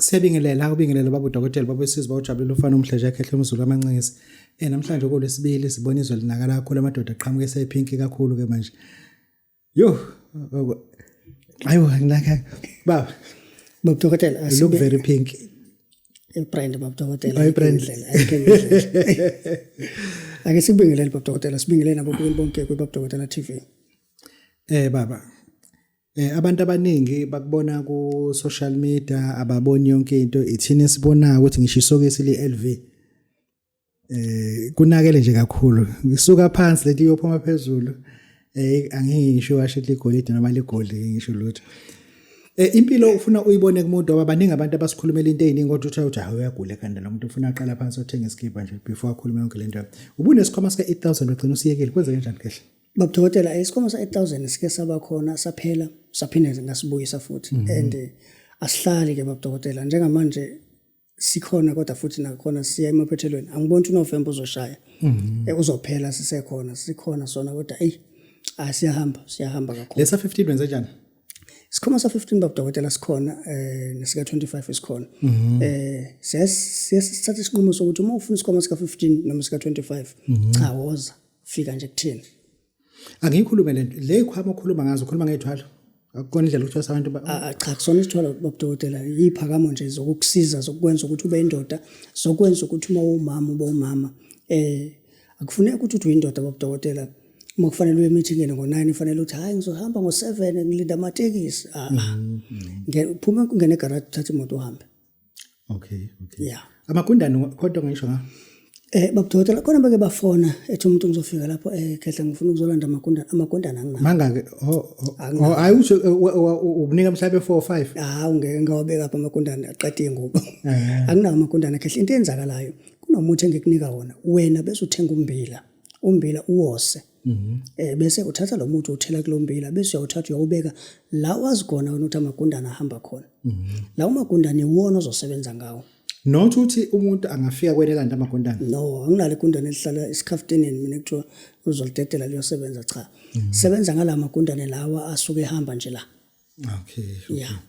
Siyabingelela ubingelela baba udokotela baba wesizwe bawujabulela ufana umhleje akhehle umzulu amancingisi. Namhlanje kolwesibili sibona izwe linakala kakhulu, amadoda aqhamuke esephinki kakhulu ke manje. Yo, ayo nginaka baba. Baba dokotela, you look very pink. I-brand, baba dokotela. I-brand. Ake sikubingelele, baba dokotela, sibingelele nababukeli bonke kwi-Baba Dokotela TV. Baba, abantu abaningi bakubona ku social media, ababoni yonke into. Ithina esibonayo ukuthi ngisho isokisi li LV kunakele nje kakhulu, isuka phansi leti iyophuma phezulu. Angeke ngisho washo ligolide noma ligolide, ngisho lutho. Impilo ufuna uyibone kumuntu, ngoba baningi abantu abasikhulumela into eziningi, kodwa uthi hayi, uyagula ekhanda lo muntu, ufuna aqala phansi othenga iskipa nje before akhulume yonke lento. Ubunesikhwama sika 8000, wagcina usiyekile, kwenze kanjani kehle? Baba dokotela, isikhwama sa-8000 sike saba khona, saphela, saphinde ngasibuyisa futhi. And asihlali ke, baba dokotela. Njengamanje sikhona, kodwa futhi nakhona siya emaphethelweni. Angiboni ukuthi uNovember uzoshaya, uzophela sisekhona, sikhona sona, kodwa eyi, siyahamba, siyahamba kakhulu. Lesa 15 wenze njani? Isikhwama sa-15, baba dokotela, sikhona, nesika 25 isikhona. Siyasithatha isinqumo sokuthi uma ufuna isikhwama sika 15 noma sika 25, cha, woza, fika nje kuthina. Angiyikhulume lento le ikhwama okhuluma ngazo, ukhuluma ngey'thwalo, akukona indlela ukuthwasa abantu Ah, cha, kusona isithwalo, babudokotela. Iyiphakamo nje zokukusiza, zokukwenza ukuthi ube indoda, zokwenza ukuthi uma uwumama ube umama. Akufuneki ukuthi uthi uyindoda, babudokotela, uma kufanele uye emithingeni ngo-9, kufanele uthi hayi, ngizohamba ngo-7, ngilinda amatekisi. Ah, ah. Phuma ungene egaraji, uthathe imoto uhambe. Okay. Yeah. Amagundane kodwa ngisho nga Babudokotela, khona beke bafona, ethi umuntu ngizofika lapho, khehla, ngifuna ukuzolanda amagundane. Amagundane anginawo. Mangaki? Oh, hayi, usho ubunika mhlawumbe 4 or 5. Hawu, ngeke ngawabeka apha amagundane aqede ingubo. Akunawo amagundane, khehle. Into eyenzakalayo, kunomuthi engikunika wona wena, bese uthenga umbila, umbila uwose, bese uthatha lo muthi uthela kulo mbila, bese uyawuthatha uyawubeka la wazi khona wena ukuthi amagundane ahamba khona. Lawo magundane iwona ozosebenza ngawo. Not ukuthi umuntu angafika kwelelanda amagundane. No, anginalo igundane elihlala esikhaftinini mina kuthiwa uzolidedela liyosebenza. Cha, sebenza ngala magundane lawa asuke ehamba nje la. Okay. Yeah.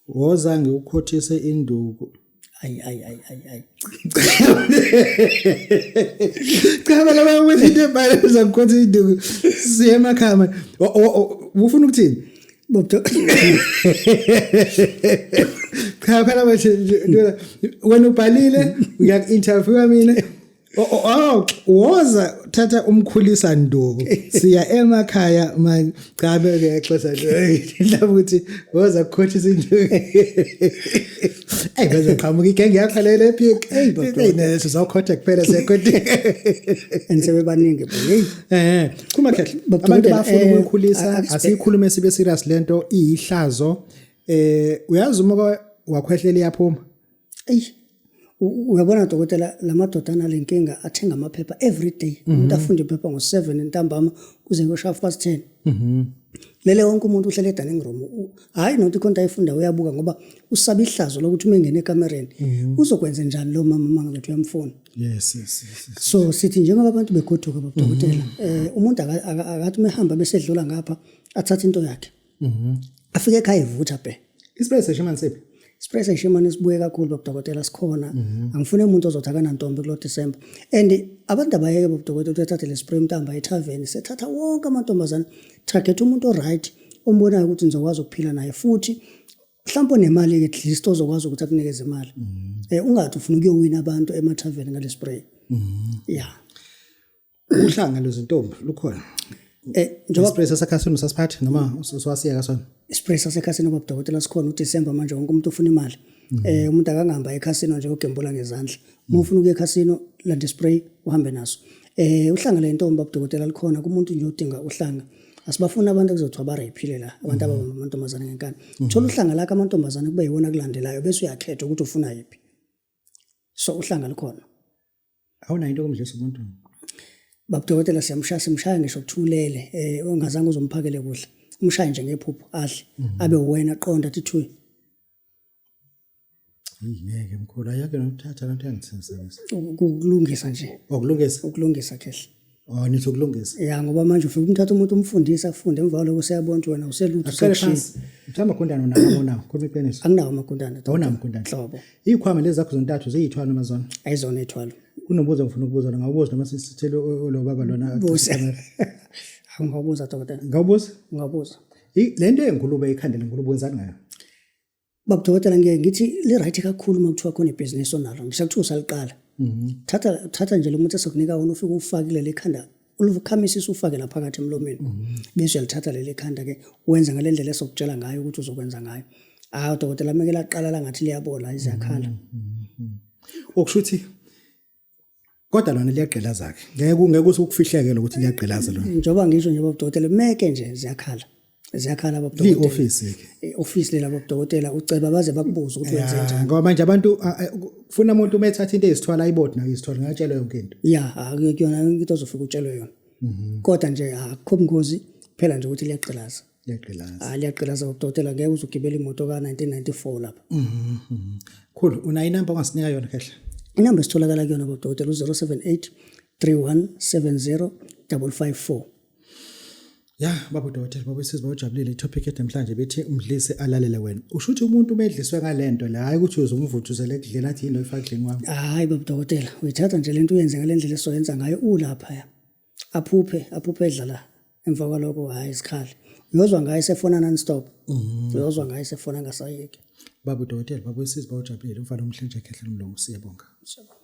Woza ngikukhothise induku. Ayi, ayi, ayi, ayi, ayi. Cha, bala bakwenza into ebhale uzakukhothisa induku. Siye emakhaya manje. Ufuna ukuthini? Cha phela manje wena ubhalile, uyaku-interviewa mina. Oh, woza thatha umkhulisa nduku, siya emakhaya manje. Cha, beke exesa nje mhlawumbe ukuthi woza kukhothisa induku. Ey, bese qhamuka igenge yakho le lepik. Ey, baba. Ey, ne sizokhotha kuphela, siyakhotha. And sebebaningi bo, hey. Khuluma khehle. Baba Abantu Dokotela, bafuna ukuyikhulisa, asiyikhulume sibe serious lento, iyihlazo. Uyazi uma wakhwehlela iyaphuma. Eyi, uyabona dokotela, la madoda analenkinga athenga amaphepha every day. Umuntu afunde iphepha ngo-7 ntambama kuze kuyosha 10:30. Lele wonke umuntu uhlele e-dining room. Hhayi, nokuthi khona into ayifunda, uyabuka ngoba usaba ihlazo lokuthi uma engena ekamereni uzokwenza njani lo mama uma ngabe uyamfuna. Yes. So sithi njengoba abantu begoduka, babudokotela, umuntu akathi uma ehamba bese edlula ngapha athathe into yakhe. Afike ekhaya evutha bhe. Ispray seshimane siphi? Spray seshimane sibuye kakhulu, babudokotela, sikhona. Angifune umuntu ozothi akanantombi kulo December. And abantu abayeke, babudokotela, ukuthi athathe le spray umuntu ahamba ethaveni sethatha wonke amantombazane. Target umuntu o-right ombonayo ukuthi nizokwazi ukuphila naye, futhi mhlawumbe onemali-ke, at least ozokwazi ukuthi akunikeze imali. Ungathi ufuna ukuyowina abantu emathaveni ngale spray. Yeah. Uhlanga lwezintombi lukhona? Njengoba Ispray sasekhasini usasiphatha noma usuwasiyeka sona? Ispray sasekhasini, babudokotela, sikhona. UDecember manje wonke umuntu ufuna imali. Umuntu akangihamba ekhasino nje ugembula ngezandla. Uma ufuna ukuya ekhasino, landa ispray uhambe naso. Uhlanga lentombi, babudokotela, likhona kumuntu nje odinga uhlanga. Asibafuni abantu ekuzothiwa ba-rape-ile la, abantu ababamba amantombazane ngenkani. Thola uhlanga lakho, amantombazane kube yiwona kulandelayo, bese uyakhetha ukuthi ufuna yiphi. So uhlanga lukhona. Awunayo into yokumdlisa umuntu? Babudokotela, siyamshaya, simshaya ngisho kuthulele, ungazange uzomphakele kudla. Umshaye nje ngephupho, adle. Abe uwena qonda athi thuyi. Ngeke mkhulu, ayake nokuthatha lento yangithengisabisa. Ukulungisa nje. Ukulungisa. Ukulungisa, khehle. Oh, nithi ukulungisa. Ya, ngoba manje ufika umthatha umuntu umfundise afunde, emva kwaloko useyabona ukuthi wena uselutho. Aqale usekushiya. phansi. Mhlawumbe amagundane unawo unawo, khuluma iqiniso. Anginawo amagundane. Awunawo amagundane. Nhlobo. Iy'khwama lezi zakho zontathu ziyithwalo noma zona? Ayizona iy'thwalo. Kunombuzo ngifuna ukubuza ngawubuza noma sisithele lo baba lona. Buza. Ungawubuza dokotela. Ngawubuza? Ungawubuza. Le nto yengulube ikhanda lengulube wenzani ngayo? Baba dokotela ngiye ngithi li-right kakhulu uma kuthiwa khona ibhizinisi onalo ngisho kuthiwa usaliqala. Thatha thatha nje lo muthi esokunika wona ufike ufake kuleli khanda ulukhamisise ufake la phakathi emlomeni. Bese uyalithatha leli khanda ke wenze ngale ndlela esokutshela ngayo ukuthi uzokwenza ngayo. Hawu dokotela meke laqala la ngathi liyabola iziyakhala. Okusho ukuthi kodwa lona liyagqilaza ke. Ngeke ngeke uthi ukufihleke lokuthi liyagqilaza lona. Njengoba ngisho nje baba dokotela meke nje ziyakhala. Ziyakhala baba dokotela. Li-office ke. I-office lela baba dokotela uceba baze bakubuze ukuthi wenze njani. Ngoba manje abantu kufuna umuntu uma ethatha into eyisithwala ayibode nayo isithwala ngatshelwa yonke into. Ya, akuyona yonke into ozofika utshelwe yona. Kodwa nje akukho bungozi phela nje ukuthi liyagqilaza. Liyagqilaza. Ah liyagqilaza baba dokotela ngeke uze ugibele imoto ka-1994 lapha. Khulu unayo inamba ongasinika yona kahle? Inamba esitholakala kuyona baba dokotela u-078 3170 554. Ya baba dokotela baba sizwe bawujabulile itopic yethu namhlanje bethi umdlise alalele wena. Usho ukuthi umuntu umedliswe ngalento la hayi ukuthi uzomvuthuzela ekudleni athi yini lo ifaka ekudleni kwami. Hayi baba dokotela uyithatha nje lento uyenze ngale ndlela esoyenza ngayo ulapha ya. Aphuphe aphuphe edlala emva kwalokho hayi isikhali. Uyozwa ngaye sefona non stop. Uyozwa ngaye sefona ngasayeki. Baba dokotela baba sizwe bawujabulile umfana omhle nje khehla lomlungu siyabonga. Siyabonga.